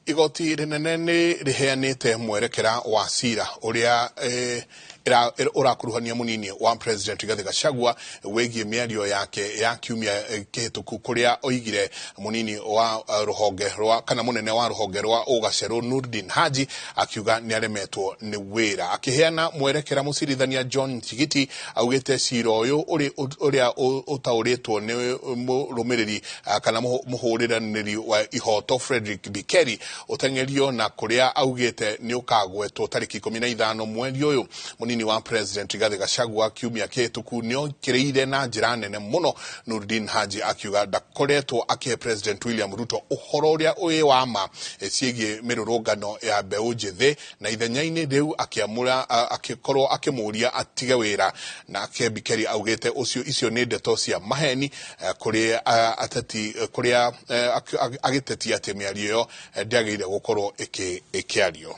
Igoti rĩnene nĩ rĩheanĩte mwerekera wa cira ũrĩa ũrakuruhania mũnini wa President Rigathĩ Gachagua wĩgiĩ mĩario yake ya kiumia kĩhĩtũku, kũrĩa oigire mũnini wa rũhonge rwa kana mũnene wa rũhonge rwa ũgacerũ Nurdin Haji akiuga nĩ aremetwo nĩ wĩra. Akĩheana mwerekera, mũcirithania John Chigiti augĩte cira ũyũ ũrĩa ũtaũrĩtwo nĩ mũrũmĩrĩri kana mũhũrĩranĩri wa ihoto Frederick Bikeri ũteng'erio na kũrĩa augĩte nĩ ũkagwetwo tarĩki 15 mweri ũyũ. Mũnini wa President Rigathĩ Gachagua kiumia kĩhĩtũku nĩokĩrĩire na njĩra nene mũno Nurdin Haji, akiuga ndakoretwo akĩhe President William Ruto ũhoro ũrĩa wĩ wa ma ciĩgiĩ mĩrũrũngano ya mbeũ njĩthĩ, na ithenya-inĩ rĩu akĩamũra akĩkorwo akĩmũria atige wĩra. Nake Bikeri augĩte ũcio icio nĩ ndeto cia maheni kũrĩ ateti, kũrĩa agĩtetia atĩ mĩario ĩyo ndĩagĩrĩire gũkorwo ĩkĩario.